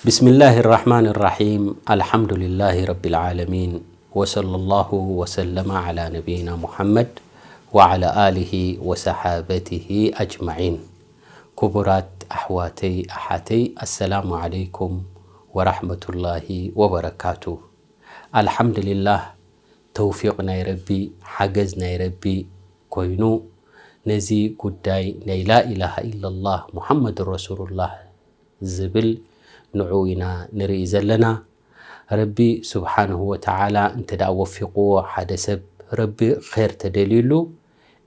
بسم الله الرحمن الرحيم. الحمد لله رب العالمين. وصلى الله وسلم على نبينا محمد وعلى آله وصحابته أجمعين. ክቡራት ኣሕዋተይ ኣሓተይ፣ ኣሰላሙ ዓለይኩም ወራሕመቱላሂ ወበረካቱ። ኣልሓምዱሊላህ፣ ተውፊቕ ናይ ረቢ፣ ሓገዝ ናይ ረቢ ኮይኑ፣ ነዚ ጉዳይ ናይ ላኢላሃ ኢለላህ ሙሓመድ ረሱሉላህ ዝብል ንዑ ኢና ንርኢ ዘለና። ረቢ ስብሓንሁ ወተዓላ እንተ ደኣ ወፊቕዎ ሓደ ሰብ፣ ረቢ ኼር ተደልዩሉ፣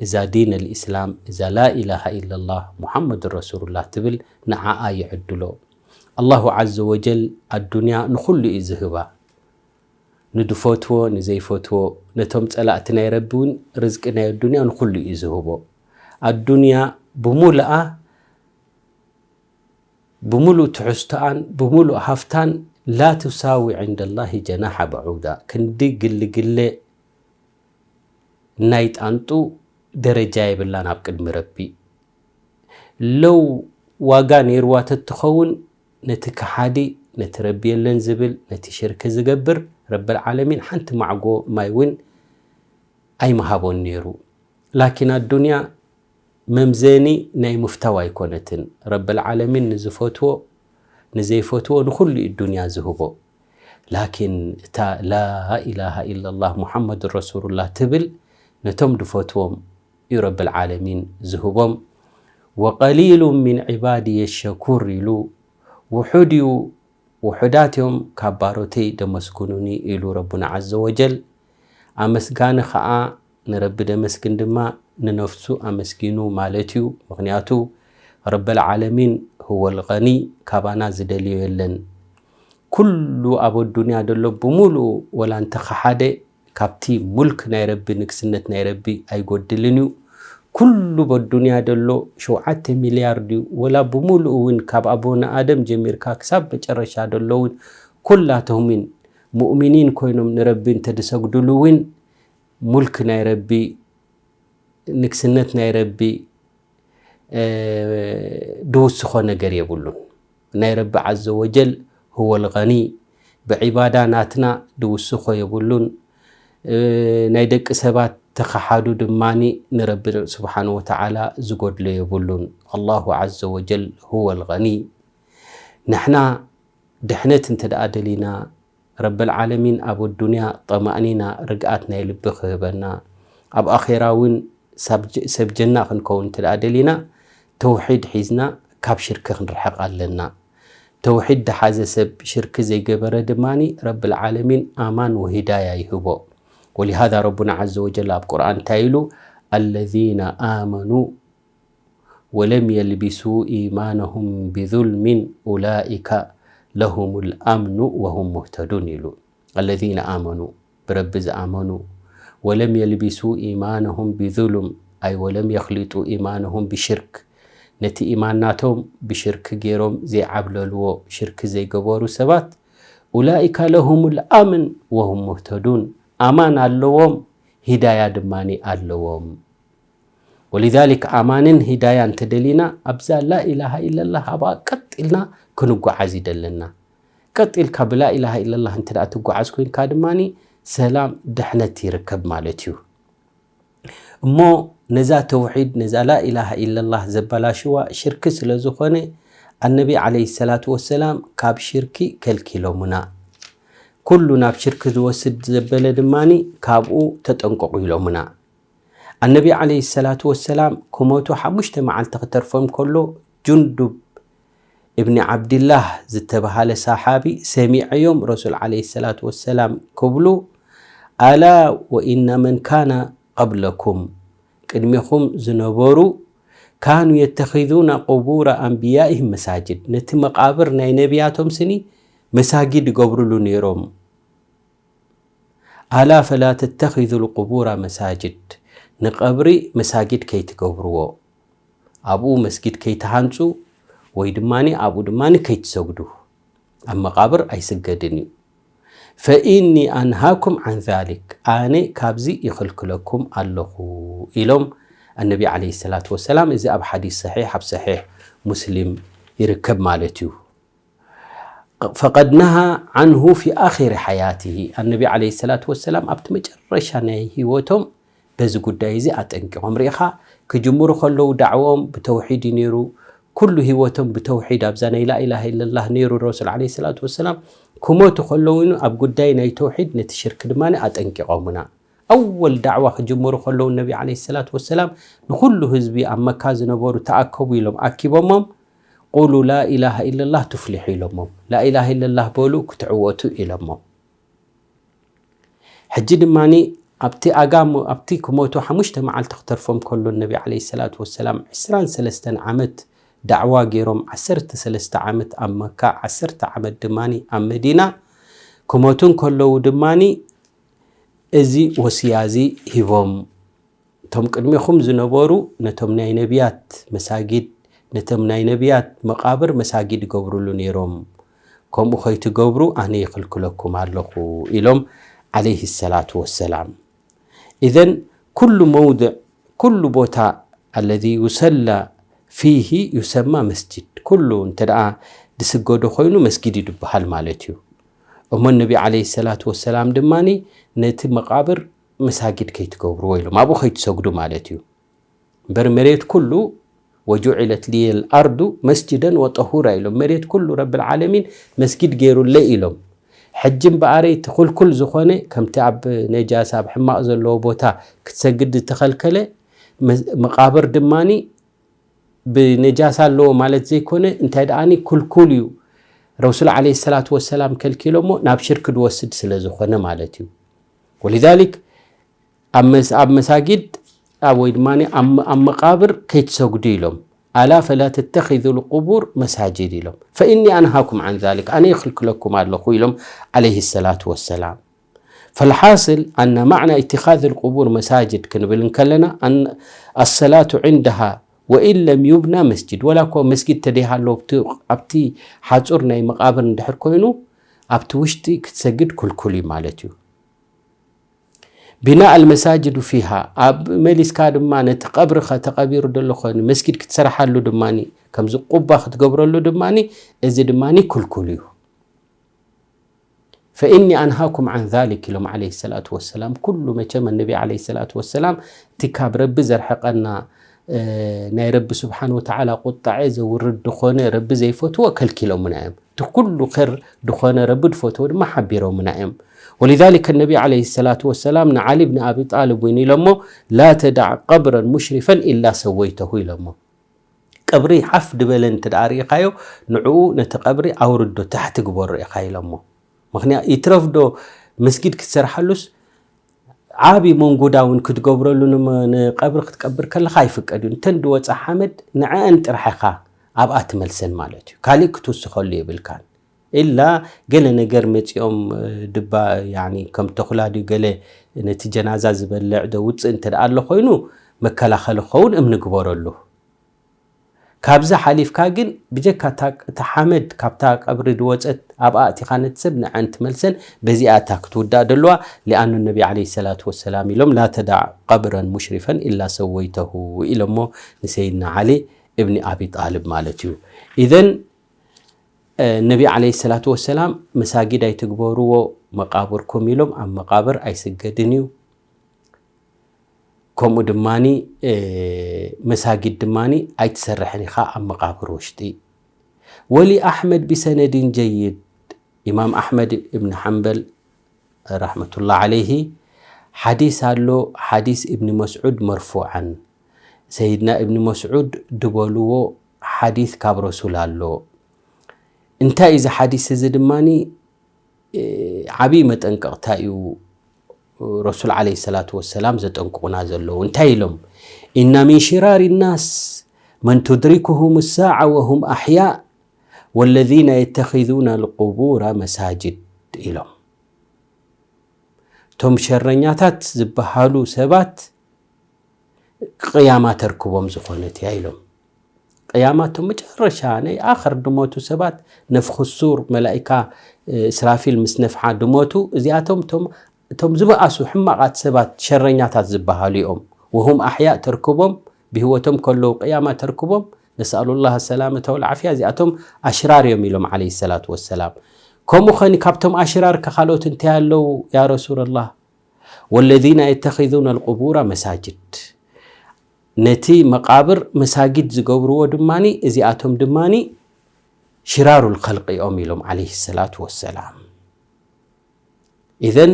እዛ ዲን ኣልኢስላም፣ እዛ ላኢላሃ ኢለላህ ሙሓመድ ረሱሉላህ ትብል ንዓኣ ይዕድሎ። ኣላሁ ዓዘ ወጀል ኣዱንያ ንኹሉ እዩ ዝህባ። ንድፈትዎ፣ ንዘይፈትዎ፣ ነቶም ጸላእቲ ናይ ረቢ እውን ርዝቂ ናይ ኣዱንያ ንኹሉ እዩ ዝህቦ። ኣዱንያ ብሙሉኣ፣ ብምሉእ ትሕዝቶኣን ብምሉእ ሃፍታን ላ ትሳዊ ዕንደላሂ ጀናሓ በዑዳ፣ ክንዲ ግልግለ ናይ ጣንጡ ደረጃ የብላን ኣብ ቅድሚ ረቢ። ለው ዋጋ ነይርዋ ተትኸውን፣ ነቲ ከሓዲ፣ ነቲ ረቢ የለን ዝብል፣ ነቲ ሽርኪ ዝገብር፣ ረብል ዓለሚን ሓንቲ ማዕጎ ማይ እውን ኣይምሃቦን ነይሩ። ላኪን ኣዱንያ መምዘኒ ናይ ምፍታው ኣይኮነትን። ረብል ዓለሚን ንዝፈትዎ ንዘይፈትዎ ንኹሉ እዩ ዱንያ ዝህቦ። ላኪን እታ ላኢላሃ ኢለላህ ሙሓመድ ረሱሉላህ ትብል ነቶም ድፈትዎም እዩ ረብል ዓለሚን ዝህቦም። ወቀሊሉ ሚን ዒባድየ ሸኩር ኢሉ፣ ውሑድ እዩ፣ ውሑዳት እዮም ካብ ባሮተይ ደመስግኑኒ ኢሉ ረቡና ዓዘ ወጀል። ኣመስጋኒ ኸዓ ንረቢ ደመስግን ድማ ንነፍሱ ኣመስጊኑ ማለት እዩ። ምኽንያቱ ረበል ዓለሚን ሁወል ገኒ፣ ካባና ዝደልዮ የለን። ኩሉ ኣብ ኣዱንያ ደሎ ብምሉኡ ወላ እንተኸሓደ ካብቲ ሙልክ ናይ ረቢ፣ ንግስነት ናይ ረቢ ኣይጎድልን እዩ። ኩሉ በዱንያ ደሎ ሸውዓተ ሚልያርድ እዩ። ወላ ብምሉኡ እውን ካብ ኣቦና ኣደም ጀሚርካ ክሳብ መጨረሻ ደሎ እውን ኩላቶምን ሙእሚኒን ኮይኖም ንረቢ እንተድሰግዱሉ እውን ሙልክ ናይ ረቢ፣ ንግስነት ናይ ረቢ፣ እ፣ ድውስኾ ነገር የብሉን። ናይ ረቢ ዓዘ ወጀል ሁወል ገኒ፣ ብዒባዳ ናትና ድውስኾ የብሉን። እ፣ ናይ ደቂ ሰባት ተኸሓዱ ድማኒ ንረቢ ስብሓነ ወተዓላ ዝጎድሎ የብሉን። ኣላሁ ዓዘ ወጀል ሁወል ገኒ። ንሕና ድሕነት እንተ ደኣ ደሊና፣ ረብል ዓለሚን ኣብ ኣዱንያ ጠማእኒና፣ ርግኣት ናይ ልቢ ክህበና፣ ኣብ ኣኼራ እውን ሳብ-፣ ሰብ ጀና ክንከውን እንተ ደኣ ደሊና፣ ተውሒድ ሒዝና ካብ ሽርኪ ክንርሕቕ ኣለና። ተውሒድ ድሓዘ ሰብ፣ ሽርኪ ዘይገበረ ድማኒ ረብል ዓለሚን ኣማን ወሂዳያ ይህቦ። ወሊሃዛ ረቡና ዓዘ ወጀል ኣብ ቁርኣን እንታይ ኢሉ? ኣለዚነ ኣመኑ ወለም የልቢሱ ኢማነሁም ቢዙልሚን ኡላኢከ ለሁሙል ኣምኑ ወሁም ሙህተዱን ኢሉ። ኣለዚነ ኣመኑ፣ ብረቢ ዝኣመኑ፣ ወለም የልቢሱ ኢማነሁም ቢዙሉም፣ ኣይ ወለም የኽሊጡ ኢማነሁም ብሽርክ፣ ነቲ ኢማን ናቶም ብሽርክ ገይሮም ዘይዓብለልዎ፣ ሽርክ ዘይገበሩ ሰባት፣ ኡላኢከ ለሁሙል ኣምን ወሁም ሙህተዱን፣ ኣማን ኣለዎም፣ ሂዳያ ድማኒ ኣለዎም። ወሊዛሊክ ኣማንን ሂዳያ እንተደሊና ኣብዛ ላኢላሃ ኢለላህ ኣብኣ ቀጥ ኢልና ክንጓዓዝ ይደለና። ቀጥ ኢልካ ብላኢላሃ ኢለላህ እንተ ደኣ ትጓዓዝ ኮይንካ ድማኒ ሰላም ድሕነት ይርከብ ማለት እዩ። እሞ ነዛ ተውሒድ፣ ነዛ ላኢላሃ ኢለላህ ዘበላሽዋ ሽርኪ ስለ ዝኾነ ኣነቢ ዓለይሂ ሰላቱ ወሰላም ካብ ሽርኪ ከልኪሎሙና። ኩሉ ናብ ሽርኪ ዝወስድ ዘበለ ድማኒ ካብኡ ተጠንቀቑ ኢሎሙና። ኣነቢ ዓለይሂ ሰላቱ ወሰላም ክሞቱ ሓሙሽተ መዓልቲ ክተርፎም ከሎ ጁንዱብ እብኒ ዓብድላህ ዝተባሃለ ሰሓቢ ሰሚዐዮም ረሱል ዓለይሂ ሰላቱ ወሰላም ክብሉ፣ ኣላ ወኢነ መን ካነ ቀብለኩም፣ ቅድሜኹም ዝነበሩ ካኑ የተኺዙና ቁቡረ ኣንብያኢህም መሳጅድ፣ ነቲ መቓብር ናይ ነቢያቶም ስኒ መሳጊድ ይገብሩሉ ነይሮም። ኣላ ፈላ ተተኺዙ ልቁቡራ መሳጅድ፣ ንቐብሪ መሳጊድ ከይትገብርዎ፣ ኣብኡ መስጊድ ከይትሃንጹ ወይ ድማ ኣብኡ ድማ ከይትሰግዱ፣ ኣብ መቓብር ኣይስገድን እዩ። ፈኢኒ ኣንሃኩም ዓን ዛሊክ፣ ኣነ ካብዚ ይኽልክለኩም ኣለኹ ኢሎም ኣነቢ ዓለይሂ ሰላቱ ወሰላም። እዚ ኣብ ሓዲስ ሰሒሕ ኣብ ሰሒሕ ሙስሊም ይርከብ ማለት እዩ። فقد نهى عنه في آخر حياته. ኣነቢ ዓለይሂ ሰላቱ ወሰላም ኣብቲ መጨረሻ ናይ ህይወቶም በዚ ጉዳይ እዚ ኣጠንቂቖም። ርኢኻ፣ ክጅምሩ ከለዉ ዳዕዎም ብተውሒድ እዩ ነይሩ። ኩሉ ህይወቶም ብተውሒድ ኣብዛ ናይ ላኢላሃ ኢለላህ ነይሩ። ረሱል ዓለይሂ ሰላቱ ወሰላም ክሞቱ ከለዉ እውን ኣብ ጉዳይ ናይ ተውሒድ ነቲ ሽርክ ድማ ኣጠንቂቖምና። ኣወል ዳዕዋ ክጅምሩ ከለዉ ነቢ ዓለይሂ ሰላቱ ወሰላም ንኹሉ ህዝቢ ኣብ መካ ዝነበሩ ተኣከቡ ኢሎም ኣኪቦሞም። ቁሉ ላኢላሃ ኢለላህ ቱፍሊሑ ኢሎሞም። ላኢላሃ ኢለላህ በሉ ክትዕወቱ ኢሎሞም። ሕጂ ድማኒ ኣብቲ ኣጋም ኣብቲ ክሞቱ ሓሙሽተ መዓልቲ ክተርፎም ከሎ ነቢ ዓለይሂ ሰላቱ ወሰላም ዕስራን ሰለስተን ዓመት ዳዕዋ ገይሮም፣ ዓሰርተ ሰለስተ ዓመት ኣብ መካ፣ ዓሰርተ ዓመት ድማኒ ኣብ መዲና ክሞቱ እንከለዉ ድማኒ እዚ ወስያ እዚ ሂቦም። እቶም ቅድሚኹም ዝነበሩ ነቶም ናይ ነቢያት መሳጊድ፣ ነቶም ናይ ነቢያት መቓብር መሳጊድ ይገብሩሉ ነይሮም። ከምኡ ከይትገብሩ ኣነ ይኽልክለኩም ኣለኹ ኢሎም ዓለይሂ ሰላቱ ወሰላም። ኢዘን ኩሉ መውድዕ፣ ኩሉ ቦታ ኣለዚ ዩሰላ ፊሂ ዩሰማ መስጅድ፣ ኩሉ እንተ ደኣ ዝስገዶ ኮይኑ መስጊድ እዩ ዝበሃል ማለት እዩ። እሞ ነቢ ዓለይሂ ሰላቱ ወሰላም ድማ ነቲ መቓብር መሳጊድ ከይትገብርዎ ኢሎም፣ ኣብኡ ከይትሰግዱ ማለት እዩ። እምበር መሬት ኩሉ ወጁዒለት ሊየል ኣርዱ መስጅደን ወጠሁራ ኢሎም፣ መሬት ኩሉ ረብል ዓለሚን መስጊድ ገይሩለይ ኢሎም። ሕጂ እምበኣረይ እቲ ኩልኩል ዝኾነ ከምቲ ኣብ ነጃሳ ኣብ ሕማቕ ዘለዎ ቦታ ክትሰግድ ዝተኸልከለ መ- መቓብር ድማኒ ብነጃሳ ኣለዎ ማለት ዘይኮነ እንታይ ደኣኒ ኩልኩል እዩ። ረሱል ዓለይሂ ሰላቱ ወሰላም ከልኪሎሞ ናብ ሽርክ ድወስድ ስለ ዝኾነ ማለት እዩ። ወሊዛሊክ ኣብ መስ- ኣብ መሳጊድ ኣብ ወይ ድማ ኣብ ኣብ መቃብር ከይትሰግዱ ኢሎም። ኣላ ፈላ ተተኺዙ ልቁቡር መሳጅድ ኢሎም። ፈኢኒ ኣንሃኩም ዓን ዛሊክ ኣነ ይኽልክለኩም ኣለኹ ኢሎም ዓለይሂ ሰላቱ ወሰላም። ፈልሓስል ኣነ ማዕና ኢትኻዝ ልቁቡር መሳጅድ ክንብል እንከለና ኣን- ኣሰላቱ ዕንደሃ ወኢን ለም ዩብና መስጅድ ወላ እኮ መስጊድ ተደይሃሎ ኣብቲ ሓፁር ናይ መቃብር እንድሕር ኮይኑ ኣብቲ ውሽጢ ክትሰግድ ኩልኩል እዩ ማለት እዩ። ቢናእ ኣልመሳጅዱ ፊሃ ኣብ መሊስካ ድማ ነቲ ቀብሪ ተቐቢሩ ዘሎ ኮይኑ መስጊድ ክትሰርሓሉ ድማ ከምዚ ቁባ ክትገብረሉ ድማ እዚ ድማ ክልኩል እዩ። ፈኢኒ ኣንሃኩም ዓን ዛሊክ ኢሎም ዓለይሂ ሰላቱ ወሰላም። ኩሉ መቸም ነቢ ዓለይሂ ሰላቱ ወሰላም እቲ ካብ ረቢ ዘርሕቀና ናይ ረቢ ስብሓን ወተዓላ ቁጣዐ ዘውርድ ድኾነ ረቢ ዘይፈትዎ ከልኪሎምና እዮም። እቲ ኩሉ ኸር ድኾነ ረቢ ድፈትዎ ድማ ሓቢሮምና እዮም። ወሊዛሊከ ነቢ ዓለይሂ ሰላቱ ወሰላም ንዓሊ ብን ኣቢ ጣልብ እውን ኢሎሞ ላ ተዳዕ ቀብረን ሙሽሪፈን ኢላ ሰወይተሁ ኢሎሞ። ቀብሪ ሓፍ ድበለ እንተ ደኣ ርኢኻዮ ንዕኡ ነቲ ቀብሪ ኣውርዶ ታሕቲ ግበሮ ኢኻ ኢሎሞ። ምክንያት ይትረፍዶ መስጊድ ክትሰርሓሉስ ዓቢ መንጉዳ እውን ክትገብረሉ ንመ- ንቀብሪ ክትቀብር ከለካ ኣይፍቀድ እዩ። እንተን ድወፀ ሓመድ ንዐአን ጥራሕ ኢካ ኣብኣ ትመልሰን ማለት እዩ። ካሊእ ክትውስኸሉ የብልካን። ኢላ ገለ ነገር መፂኦም ድባ ያኒ ከም ተኹላ ድዩ ገለ ነቲ ጀናዛ ዝበልዕ ዶ ውፅእ እንተ ደኣ ኣሎ ኮይኑ መከላኸሊ ክኸውን እምኒ ግበረሉ። ካብዚ ሓሊፍካ ግን ብጀካ እታ- እቲ ሓመድ ካብታ ቀብሪ ድወፀት ኣብኣ ኣእቲኻ ነቲ ሰብ ንዐን ትመልሰን በዚኣ እታ ክትውዳእ ደለዋ። ሊኣኑ ነቢ ዓለይሂ ሰላቱ ወሰላም ኢሎም ላ ተዳዕ ቀብረን ሙሽሪፈን ኢላ ሰወይተሁ ኢሎሞ ንሰይድና ዓሊ እብኒ ኣቢ ጣልብ ማለት እዩ። ኢዘን ነቢ ዓለይሂ ሰላቱ ወሰላም መሳጊድ ኣይትግበርዎ መቃብርኩም ኢሎም ኣብ መቃብር ኣይስገድን እዩ። ከምኡ ድማኒ መሳጊድ ድማኒ ኣይትሰርሕን ኢኻ ኣብ መቃብር ውሽጢ። ወሊ ኣሕመድ ቢሰነዲን ጀይድ፣ ኢማም ኣሕመድ እብን ሓንበል ረሕመቱላ ዓለይሂ ሓዲስ ኣሎ። ሓዲስ እብኒ መስዑድ መርፉዓን ሰይድና እብኒ መስዑድ ድበልዎ ሓዲስ ካብ ረሱል ኣሎ። እንታይ እዚ ሓዲስ እዚ ድማኒ ዓብዪ መጠንቀቕታ እዩ። ረሱል ዓለይሂ ሰላቱ ወሰላም ዘጠንቅቑና ዘለዉ እንታይ ኢሎም? ኢና ሚን ሽራሪ ናስ መን ቱድሪክሁም ሳዓ ወሁም ኣሕያእ ወለዚነ የተኺዙና ልቁቡራ መሳጅድ ኢሎም። እቶም ሸረኛታት ዝበሃሉ ሰባት ቅያማ ተርክቦም ዝኾነት እያ ኢሎም። ቅያማ እቶም መጨረሻ ናይ ኣኸር ድሞቱ ሰባት ነፍኺ ሱር መላኢካ እስራፊል ምስ ነፍሓ ድሞቱ እዚኣቶም እቶም እቶም ዝበኣሱ ሕማቓት ሰባት ሸረኛታት ዝበሃሉ እዮም። ወሁም ኣሕያእ ተርክቦም ብህይወቶም ከለዉ ቅያማ ተርክቦም ነስኣሉላህ ሰላመተ ወልዓፍያ። እዚኣቶም ኣሽራር እዮም ኢሎም ዓለይሂ ሰላቱ ወሰላም። ከምኡ ኸኒ ካብቶም ኣሽራር ከ ካልኦት እንታይ ኣለዉ ያ ረሱለላህ? ወለዚነ የተኺዙነ ልቁቡራ መሳጅድ፣ ነቲ መቓብር መሳጊድ ዝገብርዎ ድማኒ እዚኣቶም ድማኒ ሽራሩል ኸልቂ እዮም ኢሎም ዓለይሂ ሰላቱ ወሰላም። ኢዘን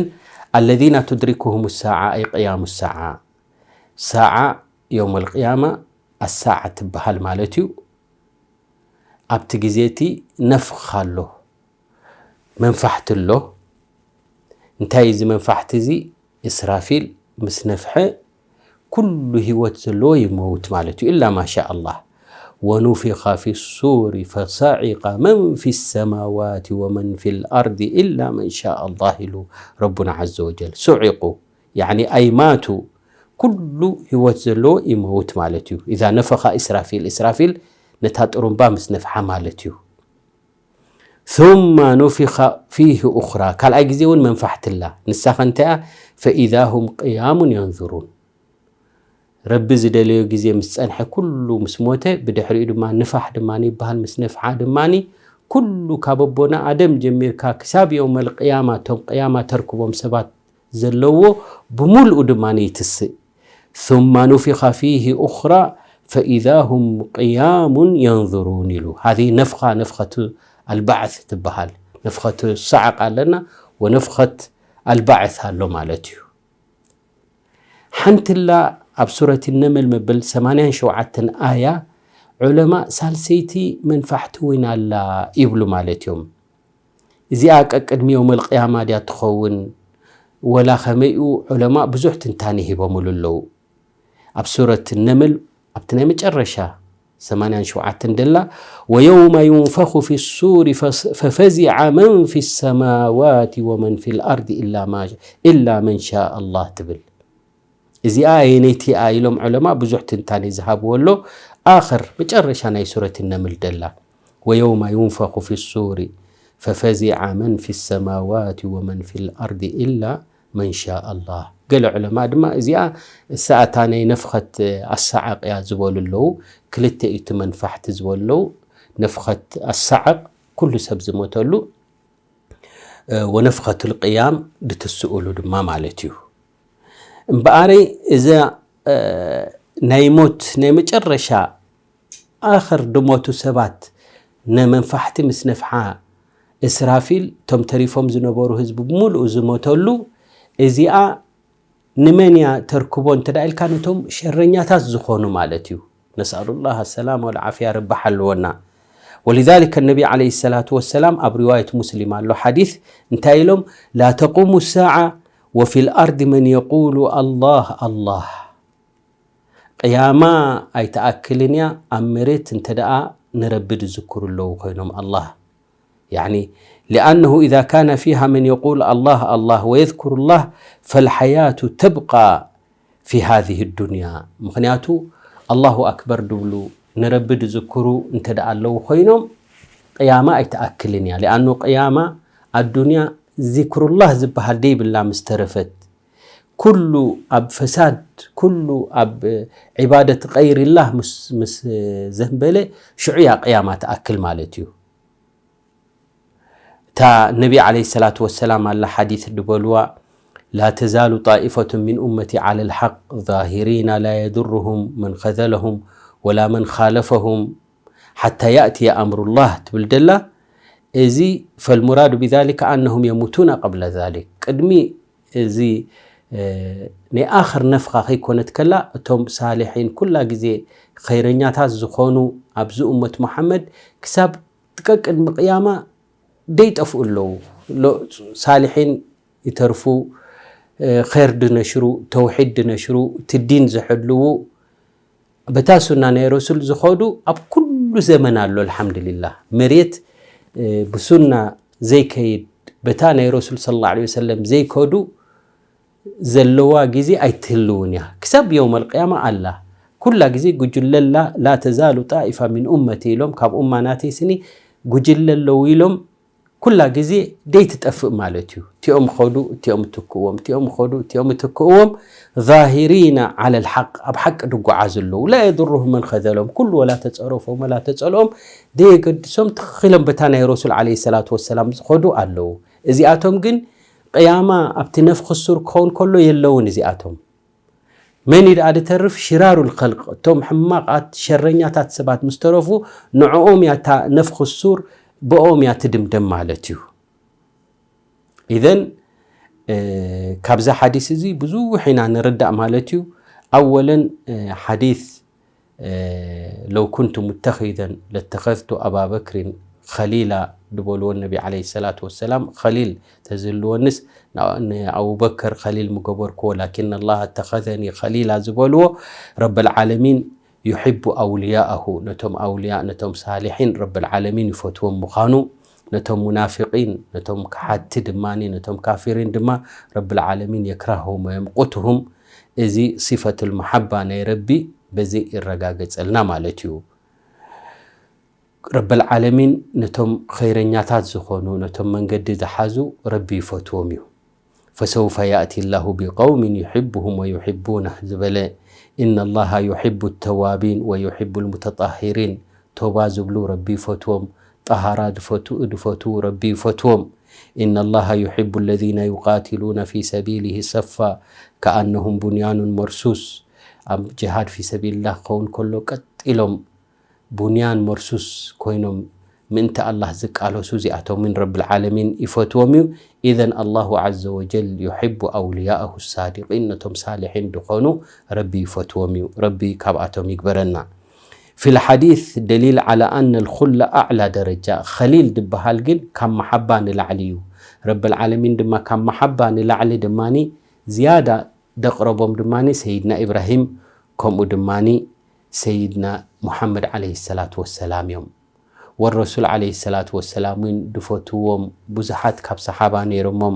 ኣለዚነ ቱድሪኩሁም ሳዓ ኣይ ቅያሙ ሳዓ፣ ሳዓ የውመል ቅያማ ኣሳዓ ትበሃል ማለት እዩ። ኣብቲ ግዜ እቲ ነፍኽ ኣሎ፣ መንፋሕቲ ኣሎ። እንታይ እዚ መንፋሕቲ እዚ? እስራፊል ምስ ነፍሐ ኩሉ ህይወት ዘለዎ ይመውት ማለት እዩ። ኢላ ማሻ ኣላህ። ወኑፊኸ ፊ ሱሪ ፈሰዒቀ መን ፊ ሰማዋት ወመን ፊ ልኣርድ ኢላ መን ሻ ኣላህ ኢሉ ረቡና ዓዘ ወጀል። ሱዒቁ ያዕኒ ኣይማቱ፣ ኩሉ ህይወት ዘለዎ ይመውት ማለት እዩ። ኢዛ ነፈኻ ኢስራፊል፣ ኢስራፊል ነታ ጥሩምባ ምስ ነፍሓ ማለት እዩ። ثم نفخ فيه أخرى፣ ካልኣይ ግዜ እውን መንፋሕትላ። ንሳ ኸ እንታይ እያ? ፈኢዛ ሁም ቅያሙን የንዙሩን። ረቢ ዝደለዮ ግዜ ምስ ጸንሐ፣ ኩሉ ምስ ሞተ፣ ብድሕሪኡ ድማ ንፋሕ ድማ ይበሃል። ምስ ነፍሓ ድማ ኩሉ ካብ ኣቦና ኣደም ጀሚርካ ክሳብ የውመል ቅያማ፣ እቶም ቅያማ ተርክቦም ሰባት ዘለዎ ብምሉኡ ድማ ይትስእ። ثم نفخ فيه أخرى فإذا هم قيام ينظرون ኢሉ። هذه نفخة، نفخة البعث ትበሃል። ነፍኸት ሳዕቕ ኣለና፣ ወነፍኸት ኣልባዕስ ኣሎ ማለት እዩ። ሓንትላ ኣብ ሱረት ነምል መበል ሰማንያን ሸውዓተን ኣያ ዑለማ ሳልሰይቲ መንፋሕቲ እውን ኣላ ይብሉ ማለት እዮም። እዚኣ ቀቅድሚ የውመል ቅያማ ድያ ትኸውን ወላ ኸመይኡ? ዑለማ ብዙሕ ትንታኔ ሂቦምሉ ኣለዉ። ኣብ ሱረት ነምል ኣብቲ ናይ መጨረሻ ሰማንያን ሸውዓተን ደላ፣ ወየውመ ዩንፈኹ ፊ ሱሪ ፈስ-፣ ፈፈዚዐ መን ፊ ሰማዋት ወመን ፊ ልኣርድ ኢላ ማ-፣ ኢላ መን ሻ ኣላህ ትብል። እዚኣ ኣየነይቲ እያ ኢሎም ዑለማ ብዙሕ ትንታኔ ዝሃብዎ ኣሎ። ኣኽር መጨረሻ ናይ ሱረት ነምል ደላ፣ ወየውመ ዩንፈኹ ፊ ሱሪ ፈፈዚዐ መን ፊ ሰማዋት ወመን ፊ ልኣርድ ኢላ መን ሻ ኣላህ። ገለ ዑለማ ድማ እዚኣ እሳ እታ ናይ ነፍኸት ኣሰዓቕ እያ ዝበሉ ኣለዉ። ክልተ እዩ እቲ መንፋሕቲ ዝበሉ ኣለዉ። ነፍኸት ኣሰዓቕ ኩሉ ሰብ ዝሞተሉ፣ እ፣ ወነፍኸቱል ቅያም ድትስኡሉ ድማ ማለት እዩ። እምበኣረይ እዛ፣ እ፣ ናይ ሞት ናይ መጨረሻ ኣኽር ድሞቱ ሰባት ነመንፋሕቲ ምስ ነፍሓ እስራፊል እቶም ተሪፎም ዝነበሩ ህዝቢ ብምሉኡ ዝሞተሉ፣ እዚኣ ንመን እያ ተርክቦ እንተ ደኣ ኢልካ፣ ነቶም ሸረኛታት ዝኾኑ ማለት እዩ። ነስኣሉላህ ሰላም ወልዓፍያ፣ ረቢ ሓልወና። ወሊዛሊከ ነቢ ዓለይሂ ሰላቱ ወሰላም ኣብ ሪዋየት ሙስሊም ኣሎ ሓዲስ፣ እንታይ ኢሎም? ላ ተቁሙ ሳዓ ወፊ ልኣርድ መን የቁሉ ኣላህ ኣላህ። ቅያማ ኣይትኣክልን እያ ኣብ መሬት እንተ ደኣ ንረቢ ዝዝክሩ ኣለዉ ኮይኖም ኣላህ። ያዕኒ፣ ሊኣነሁ ኢዛ ካነ ፊሃ መን የቁል ኣላህ ኣላህ ወየዝኩሩ ላህ ፈልሓያቱ ተብቃ ፊ ሃዚህ ዱንያ። ምኽንያቱ ኣላሁ ኣክበር ድብሉ ንረቢ ድዝክሩ እንተ ደኣ ኣለዉ ኮይኖም፣ ቅያማ ኣይትኣክልን እያ። ሊኣኑ ቅያማ ኣዱንያ ዚክሩላህ ዝበሃል ደይብላ ምስ ተረፈት፣ ኩሉ ኣብ ፈሳድ፣ ኩሉ ኣብ ዒባደት ገይሪላህ ምስ፣ ምስ ዘንበለ፣ ሽዑ እያ ቅያማ ትኣክል ማለት እዩ። እታ ነቢ ዓለይሂ ሰላቱ ወሰላም ኣላ ሓዲስ ድበልዋ፣ ላ ተዛሉ ጣኢፈቱ ሚን ኡመቲ ዓለል ሓቅ ዛሂሪና ላ የዱሩሁም መን ኸዘለሁም ወላ መን ኻለፈሁም ሓታ ያእትየ ኣምሩላህ ትብል ደላ። እዚ ፈልሙራዱ ቢዛሊከ ኣነሁም የሙቱና ቀብለ ዛሊክ፣ ቅድሚ እዚ፣ እ፣ ናይ ኣኽር ነፍኻ ከይኮነት ከላ፣ እቶም ሳልሒን ኩላ ግዜ ኸይረኛታት ዝኾኑ ኣብዚ እመት መሓመድ ክሳብ ቀቅድሚ ቅያማ ደይጠፍኡ ኣለዉ። ሎ-፣ ሳልሒን ይተርፉ፣ እ፣ ኸይር ድነሽሩ፣ ተውሒድ ድነሽሩ፣ እቲ ዲን ዝሕልዉ፣ በታ ሱና ናይ ረሱል ዝኸዱ ኣብ ኩሉ ዘመን ኣሎ። ኣልሓምዱሊላህ። መሬት፣ እ፣ ብሱና ዘይከይድ፣ በታ ናይ ረሱል ሰለላሁ ዐለይሂ ወሰለም ዘይከዱ ዘለዋ ግዜ ኣይትህልውን እያ። ክሳብ የውመል ቅያማ ኣላ። ኩላ ግዜ ጉጅለ ኣላ፣ ላ ተዛሉ ጣኢፋ ሚን ኡመቲ ኢሎም፣ ካብ ኡማ ናተይ ስኒ ጉጅለ ኣለዉ ኢሎም ኩላ ግዜ ደይትጠፍእ ማለት እዩ። እቲኦም ኸዱ እቲኦም ትክእዎም፣ እቲኦም ኸዱ እቲኦም ትክእዎም። ዛሂሪና ዓለል ሓቅ፣ ኣብ ሓቂ ድጓዓዙ ኣለዉ። ላ የድሩሁም መን ኸዘሎም፣ ኩሉ ወላ ተፀረፎም ወላ ተፀልኦም ደየገድሶም ትኽኽሎም በታ ናይ ረሱል ዓለይሂ ሰላቱ ወሰላም ዝኸዱ ኣለዉ። እዚኣቶም ግን ቅያማ ኣብቲ ነፍኺ ሱር ክኸውን ከሎ የለውን እዚኣቶም። መን እዩ ደኣ ድተርፍ? ሽራሩል ኸልቅ፣ እቶም ሕማቓት ሸረኛታት ሰባት ምስ ተረፉ ንዕኦም እያ እታ ነፍኺ ሱር ብኦም እያ ትድምደም ማለት እዩ። ኢዘን ካብዛ ሓዲስ እዚ ብዙሕ ኢና ንርዳእ ማለት እዩ። ኣወለን ሓዲስ ለው ኩንቱ ሙተኺዘን ለተኸዝቱ ኣባ በክሪን ኸሊላ ድበልዎ ነቢ ዓለይሂ ሰላቱ ወሰላም። ኸሊል ተዝህልወንስ ንኣቡበከር ኸሊል ምገበርክዎ። ላኪን ኣላህ እተኸዘኒ ኸሊላ ዝበልዎ ረበል ዓለሚን ዩሕቡ ኣውልያኣሁ፣ ነቶም ኣውልያ ነቶም ሳሊሒን ረበል ዓለሚን ይፈትዎም ምዃኑ፣ ነቶም ሙናፊቂን ነቶም ከሓድቲ ድማ ነቶም ካፊሪን ድማ ረብል ዓለሚን የክራሁም ወየምቁትሁም። እዚ ሲፈቱል መሓባ ናይ ረቢ በዚ ይረጋገጸልና ማለት እዩ። ረብል ዓለሚን ነቶም ኸይረኛታት ዝኾኑ ነቶም መንገዲ ዝሓዙ ረቢ ይፈትዎም እዩ። ፈሰውፈ ያእቲ ላሁ ቢቀውሚን ዩሕቡሁም ወዩሕቡናህ ዝበለ፣ ኢነ ላሃ ዩሕቡ ተዋቢን ወዩሕቡ ልሙተጣሂሪን፣ ቶባ ዝብሉ ረቢ ይፈትዎም፣ ጠሃራ ድፈቱ ድፈትዉ ረቢ ይፈትዎም። ኢነ ላሃ ዩሕቡ ለዚነ ዩቃትሉነ ፊ ሰቢሊሂ ሰፋ ከኣነሁም ቡንያኑን መርሱስ። ኣብ ጅሃድ ፊ ሰቢልላህ ክኸውን ከሎ ቀጥ ኢሎም ቡንያን መርሱስ ኮይኖም ምእንቲ ኣላህ ዝቃለሱ እዚኣቶምን ረብል ዓለሚን ይፈትዎም እዩ። ኢዘን ኣላሁ ዓዘ ወጀል ዩሕቡ ኣውልያኣሁ ሳዲቂን፣ ነቶም ሳሊሒን ድኾኑ ረቢ ይፈትዎም እዩ። ረቢ ካብኣቶም ይግበረና። ፊል ሓዲስ ደሊል ዓላ ኣነ ልኹለ ኣዕላ ደረጃ። ኸሊል ድበሃል ግን ካብ መሓባ ንላዕሊ እዩ። ረብል ዓለሚን ድማ ካብ መሓባ ንላዕሊ ድማኒ ዝያዳ ደቕረቦም ድማኒ ሰይድና ኢብራሂም ከምኡ ድማኒ ሰይድና ሙሓመድ ዓለይሂ ሰላቱ ወሰላም እዮም። ወረሱል ዓለይሂ ሰላቱ ወሰላም እውን ድፈትዎም ብዙሓት ካብ ሰሓባ ነይሮሞም።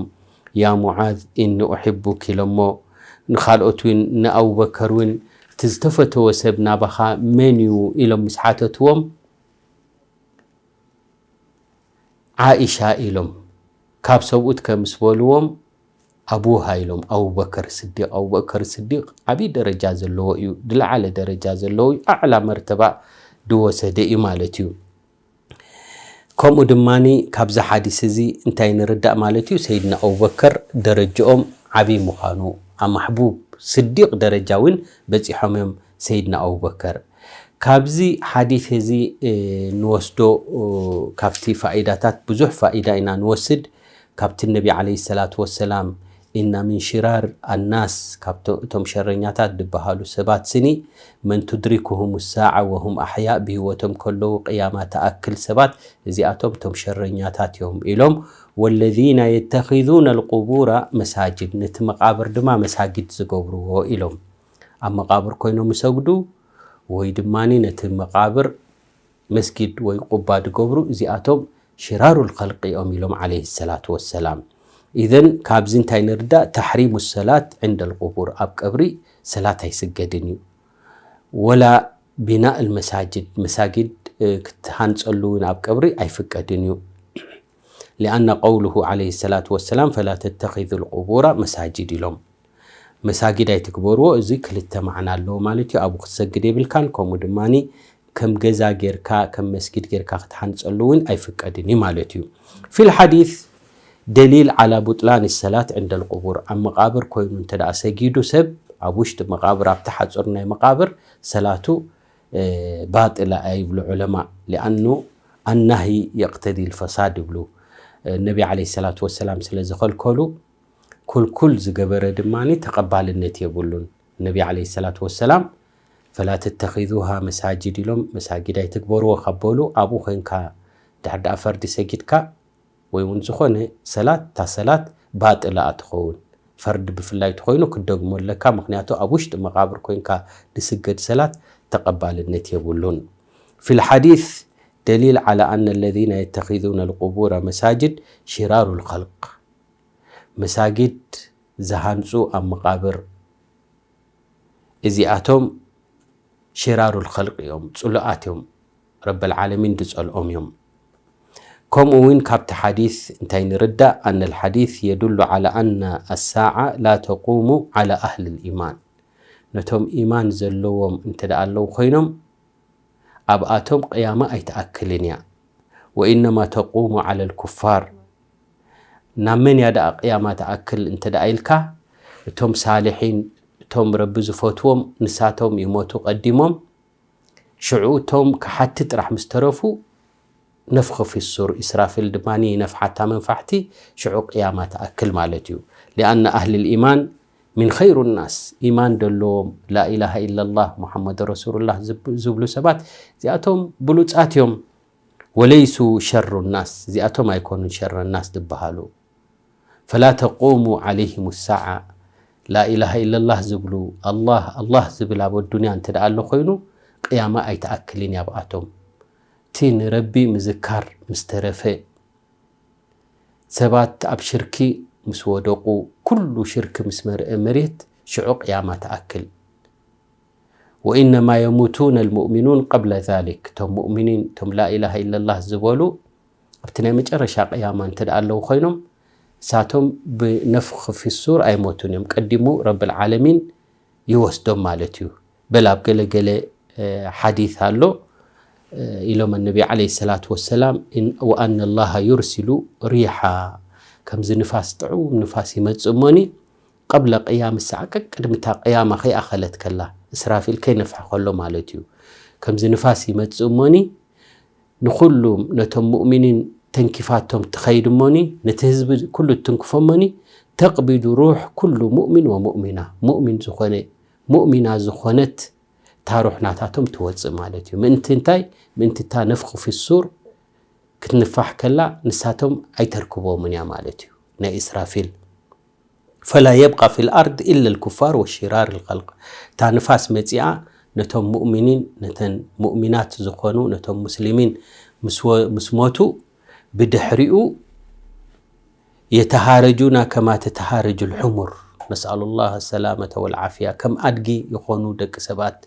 ያ ሙዓዝ ኢኒ ኡሕቡክ ኢሎሞ። ንኻልኦት እውን ንኣቡበከር እውን እቲ ዝተፈተወ ሰብ ናባኻ መን እዩ ኢሎም ምስ ሓተትዎም ዓኢሻ ኢሎም። ካብ ሰብኡት ከ ምስ በልዎም ኣቡሃ ኢሎም። ኣቡበከር ስዲቅ፣ ኣቡበከር ስዲቅ ዓብዪ ደረጃ ዘለዎ እዩ፣ ዝለዓለ ደረጃ ዘለዎ እዩ፣ ኣዕላ መርተባ ድወሰደ እዩ ማለት እዩ። ከምኡ ድማኒ ካብዚ ሓዲስ እዚ እንታይ ንርዳእ ማለት እዩ? ሰይድና ኣቡበከር ደረጅኦም ዓብዪ ምዃኑ፣ ኣማሕቡብ ስዲቅ ደረጃ እውን በፂሖም እዮም ሰይድና ኣቡበከር። ካብዚ ሓዲስ እዚ ንወስዶ ካብቲ ፋኢዳታት ብዙሕ ፋኢዳ ኢና ንወስድ። ካብቲ ነቢ ዓለይሂ ሰላቱ ወሰላም፣ ኢና ሚን ሽራር ኣናስ፣ ካብቶም እቶም ሸረኛታት ዝበሃሉ ሰባት ስኒ መን ቱድሪኩሁም ሳዓ ወሁም ኣሕያእ፣ ብህይወቶም ከለዉ ቅያማ ተኣክል ሰባት እዚኣቶም እቶም ሸረኛታት እዮም ኢሎም። ወለዚነ የተኺዙነ ልቁቡራ መሳጅድ፣ ነቲ መቃብር ድማ መሳጊድ ዝገብርዎ ኢሎም። ኣብ መቃብር ኮይኖም ይሰግዱ ወይ ድማ ነቲ መቃብር መስጊድ ወይ ቁባ ዝገብሩ እዚኣቶም ሽራሩል ኸልቂ እዮም ኢሎም ዓለይሂ ሰላቱ ወሰላም። ኢዘን ካብዚ እንታይ ንርዳእ? ተሕሪሙ ሰላት ዕንደል ቁቡር፣ ኣብ ቀብሪ ሰላት ኣይስገድን እዩ። ወላ ቢናእ ልመሳጅድ፣ መሳጊድ ክትሃንፀሉ እውን ኣብ ቀብሪ ኣይፍቀድን እዩ። ሊኣና ቀውሉሁ ዓለይሂ ሰላቱ ወሰላም ፈላ ተተኺዙ ልቁቡራ መሳጅድ ኢሎም። መሳጊድ ኣይትግበርዎ። እዚ ክልተ ማዕና ኣለዎ ማለት እዩ። ኣብኡ ክትሰግድ የብልካን፣ ከምኡ ድማ ከም ገዛ ጌርካ ከም መስጊድ ጌርካ ክትሃንፀሉ እውን ኣይፍቀድን እዩ ማለት እዩ። ፊል ሓዲስ ደሊል ዓላ ቡጥላን ሰላት ዕንደል ቁቡር፣ ኣብ መቃብር ኮይኑ እንተ ደኣ ሰጊዱ ሰብ ኣብ ውሽጢ መቃብር ኣብቲ ሓፁር ናይ መቃብር ሰላቱ ባጥላ ይብሉ ዑለማ። ሊኣኑ ኣናሂ የቅተዲ ልፈሳድ ይብሉ። ነቢ ዓለይሂ ሰላቱ ወሰላም ስለ ዝኸልከሉ ኩልኩል ዝገበረ ድማ ተቐባልነት የብሉን። ነቢ ዓለይሂ ሰላቱ ወሰላም ፈላ ተተኺዙሃ መሳጅድ ኢሎም መሳጊድ ኣይትግበርዎ ካብ በሉ ኣብኡ ኮይንካ ድሕር ደኣ ፈርዲ ሰጊድካ ወይ እውን ዝኾነ ሰላት እታ ሰላት ባጥላ ትኸውን። ፈርዲ ብፍላይ ተኾይኑ ክትደግሞ ኣለካ። ምክንያቱ ኣብ ውሽጢ መቃብር ኮይንካ ዝስገድ ሰላት ተቐባልነት የብሉን። ፊል ሓዲስ ደሊል ዓላ ኣነ ለዚነ የተኺዙነ ልቁቡረ መሳጅድ ሽራሩ ልኸልቅ። መሳጊድ ዝሃንፁ ኣብ መቃብር እዚኣቶም ሽራሩ ልኸልቅ እዮም፣ ፅሉኣት እዮም፣ ረበል ዓለሚን ዝፀልኦም እዮም። ከምኡ እውን ካብቲ ሓዲስ እንታይ ንርዳእ? ኣነ ልሓዲስ የዱሉ ዓላ ኣና ኣሳዓ ላ ተቁሙ ዓላ ኣህል ልኢማን። ነቶም ኢማን ዘለዎም እንተ ደኣ ኣለዉ ኮይኖም ኣብኣቶም ቅያማ ኣይትኣክልን እያ። ወኢነማ ተቁሙ ዓላ ልኩፋር። ናብ መን እያ ደኣ ቅያማ ትኣክል እንተ ደኣ ኢልካ፣ እቶም ሳልሒን እቶም ረቢ ዝፈትዎም ንሳቶም ይሞቱ ቀዲሞም። ሽዑ እቶም ከሓቲ ጥራሕ ምስ ተረፉ ነፍኽ ፊ ሱር፣ ኢስራፊል ድማ ይነፍሓታ መንፋሕቲ፣ ሽዑ ቅያማ ትኣክል ማለት እዩ። ሊኣነ ኣህል ልኢማን ሚን ኸይሩ ናስ፣ ኢማን ደለዎም ላኢላሃ ኢላላህ ሙሓመድ ረሱሉላህ ዝብ- ዝብሉ ሰባት እዚኣቶም ብሉጻት እዮም። ወለይሱ ሸሩ ናስ፣ እዚኣቶም ኣይኮኑን ሸረ ናስ ዝበሃሉ። ፈላ ተቁሙ ዓለይሂም ሳዓ። ላኢላሃ ኢለላህ ዝብሉ፣ ኣላህ ኣላህ ዝብል ኣብ ኣዱንያ እንተ ደኣ ኣሎ ኮይኑ ቅያማ ኣይትኣክልን እያ ኣብኣቶም። እቲ ንረቢ ምዝካር ምስ ተረፈ፣ ሰባት ኣብ ሽርኪ ምስ ወደቑ፣ ኩሉ ሽርኪ ምስ መርአ መሬት ሽዑ ቅያማ ትኣክል። ወኢነማ የሙቱነ ልሙእሚኑን ቀብለ ዛሊክ። እቶም ሙእሚኒን እቶም ላኢላሃ ኢለላህ ዝበሉ ኣብቲ ናይ መጨረሻ ቅያማ እንተ ደኣ ኣለዉ ኮይኖም እሳቶም ብነፍኽ ፊሱር ኣይሞቱን እዮም። ቀዲሙ ረብል ዓለሚን ይወስዶም ማለት እዩ። በል ኣብ ገለ ገለ ሓዲት ኣሎ ኢሎም ነቢ ዓለይሂ ሰላቱ ወሰላም ወኣነ ላሃ ዩርሲሉ ሪሓ፣ ከምዚ ንፋስ ጥዑም ንፋስ ይመጽእ እሞኒ ቀብለ ቅያም ሳዓ፣ ቅድሚ እታ ቅያማ ከይኣኸለት ከላ፣ እስራፊል ከይነፍሐ ከሎ ማለት እዩ። ከምዚ ንፋስ ይመጽእ እሞኒ ንኹሉም ነቶም ሙእሚኒን ተንኪፋቶም ትኸይድ እሞኒ ነቲ ህዝቢ ኩሉ ትንክፎ እሞኒ ተቕቢዱ ሩሕ ኩሉ ሙእሚን ወሙእሚና፣ ሙእሚን ዝኾነ ሙእሚና ዝኾነት እታ ሩሕ ናታቶም ትወፅእ ማለት እዩ። ምእንቲ እንታይ? ምእንቲ እታ ነፍኹ ፊሱር ክትንፋሕ ከላ ንሳቶም ኣይተርክቦምን እያ ማለት እዩ። ናይ ኢስራፊል ፈላ የብቃ ፊል ኣርድ ኢላ ልኩፋር ወሽራር ልኸልቅ። እታ ንፋስ መፂኣ ነቶም ሙእሚኒን ነተን ሙእሚናት ዝኾኑ ነቶም ሙስሊሚን ምስ ወ- ምስ ሞቱ ብድሕሪኡ የተሃረጁና ከማ ተተሃረጁ ልሑሙር። ነስኣሉ ላህ ሰላመተ ወልዓፍያ። ከም ኣድጊ ይኾኑ ደቂ ሰባት።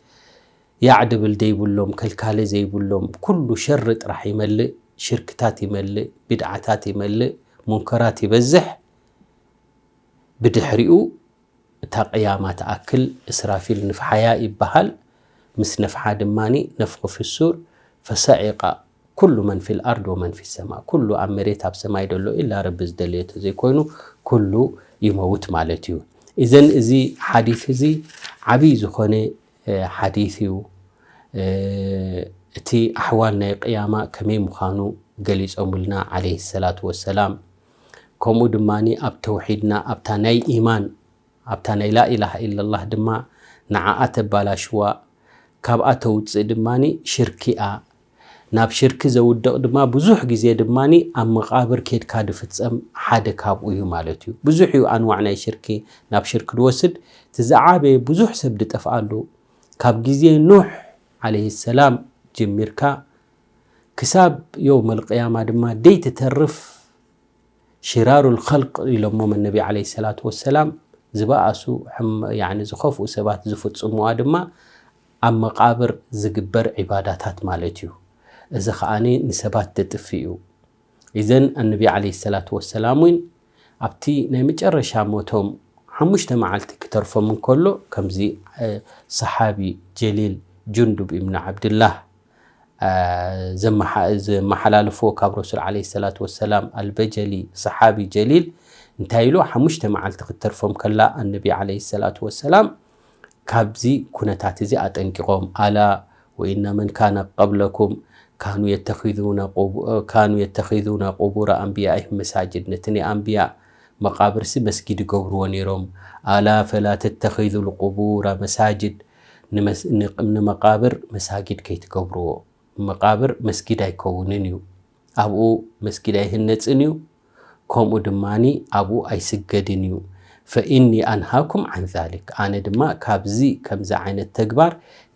ያዕ ድብል ዘይብሎም፣ ከልካለ ዘይብሎም፣ ኩሉ ሸሪ ጥራሕ ይመልእ፣ ሽርክታት ይመልእ፣ ቢድዓታት ይመልእ፣ ሙንከራት ይበዝሕ። ብድሕሪኡ እታ ቅያማ ትኣክል እስራፊል ንፍሓያ ይበሃል። ምስ ነፍሓ ድማኒ ነፍኹ ፊሱር ፈሰዒቃ ኩሉ መን ፊል ኣርድ ወመን ፊ ሰማ፣ ኩሉ ኣብ መሬት ኣብ ሰማይ ደሎ ኢላ ረቢ ዝደለዮ ተዘይኮይኑ ኩሉ ይመውት ማለት እዩ። ኢዘን እዚ ሓዲት እዚ ዓብይ ዝኾነ ሓዲት እዩ። እቲ ኣሕዋል ናይ ቅያማ ከመይ ምዃኑ ገሊጾምልና ዓለይሂ ሰላቱ ወሰላም። ከምኡ ድማ ኣብ ተውሒድና ኣብታ ናይ ኢማን ኣብታ ናይ ላኢላሃ ኢለላህ ድማ ንዓኣ ተባላሽዋ። ካብኣ ተውፅእ ድማ ሽርኪ እያ። ናብ ሽርኪ ዘውድቕ ድማ ብዙሕ ግዜ ድማ ኣብ መቓብር ኬድካ ድፍፀም ሓደ ካብኡ እዩ ማለት እዩ። ብዙሕ እዩ ኣንዋዕ ናይ ሽርኪ ናብ ሽርኪ ድወስድ። እቲ ዝዓበየ ብዙሕ ሰብ ድጠፍኣሉ ካብ ግዜ ኑሕ ዓለይሂ ሰላም ጀሚርካ ክሳብ የውመል ቅያማ ድማ ደይትተርፍ ሽራሩል ኸልቅ ኢሎሞም ነቢ ዓለይሂ ሰላቱ ወሰላም። ዝበኣሱ ሕም- ያኒ ዝኸፍኡ ሰባት ዝፍጽሙዋ ድማ ኣብ መቓብር ዝግበር ዒባዳታት ማለት እዩ። እዚ ኸኣኒ ንሰባት ተጥፍእ እዩ። ኢዘን ኣነቢ ዓለይሂ ሰላቱ ወሰላም እውን ኣብቲ ናይ መጨረሻ ሞቶም ሓሙሽተ መዓልቲ ክተርፎም እንከሎ ከምዚ እ፣ ሰሓቢ ጀሊል ጁንዱብ ኢብኑ ዓብድላህ እ፣ ዘመሓ- ዘመሓላልፎ ካብ ረሱል ዓለይሂ ሰላቱ ወሰላም ኣልበጀሊ ሰሓቢ ጀሊል እንታይ ኢሉ ሓሙሽተ መዓልቲ ክትተርፎም ከላ ኣነቢ ዓለይሂ ሰላቱ ወሰላም ካብዚ ኩነታት እዚ ኣጠንቂቖም። ኣላ ወኢነ መን ካነ ቀብለኩም ካኑ የተኺዙነ ቁቡ- ካኑ የተኺዙነ ቁቡረ ኣንብያኢሂም መሳጅድ። ነቲ ናይ ኣንብያ መቓብርሲ መስጊድ ይገብርዎ ነይሮም። ኣላ ፈላ ተተኺዙ ልቁቡረ መሳጅድ። ንመስ- ንቅ- ንመቓብር መሳጊድ ከይትገብርዎ። መቓብር መስጊድ ኣይከውንን እዩ። ኣብኡ መስጊድ ኣይህነፅን እዩ። ከምኡ ድማኒ ኣብኡ ኣይስገድን እዩ። ፈኢኒ ኣንሃኩም ዓን ዛሊክ፣ ኣነ ድማ ካብዚ ከምዚ ዓይነት ተግባር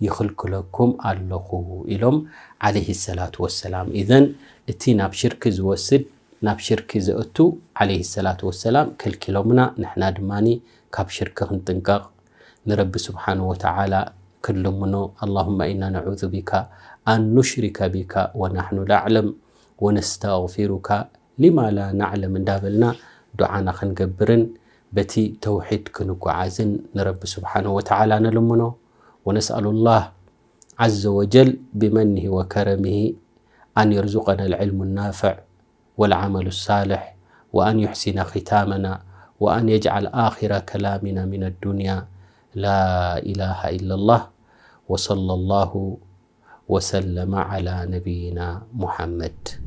ይኽልክለኩም ኣለኹ ኢሎም ዓለይሂ ሰላቱ ወሰላም። ኢዘን እቲ ናብ ሽርኪ ዝወስድ ናብ ሽርኪ ዘእቱ ዓለይሂ ሰላቱ ወሰላም ከልኪሎምና፣ ንሕና ድማኒ ካብ ሽርኪ ክንጥንቀቕ ንረቢ ስብሓንሁ ወተዓላ ክንልምኖ። ኣላሁመ ኢና ነዑዙ ቢካ ኣን ኑሽሪከ ቢካ ወናሕኑ ላዕለም ونستغفرك لما لا نعلم እንዳበልና ዱዓና ክንገብርን በቲ ተውሒድ ክንጓዓዝን ንረቢ ስብሓንሁ ወተዓላ ንልምኖ። ونسأل الله عز وجل بمنه وكرمه أن يرزقنا العلم النافع والعمل الصالح وأن يحسن ختامنا وأن يجعل آخر كلامنا من الدنيا لا إله إلا الله وصلى الله وسلم على نبينا محمد.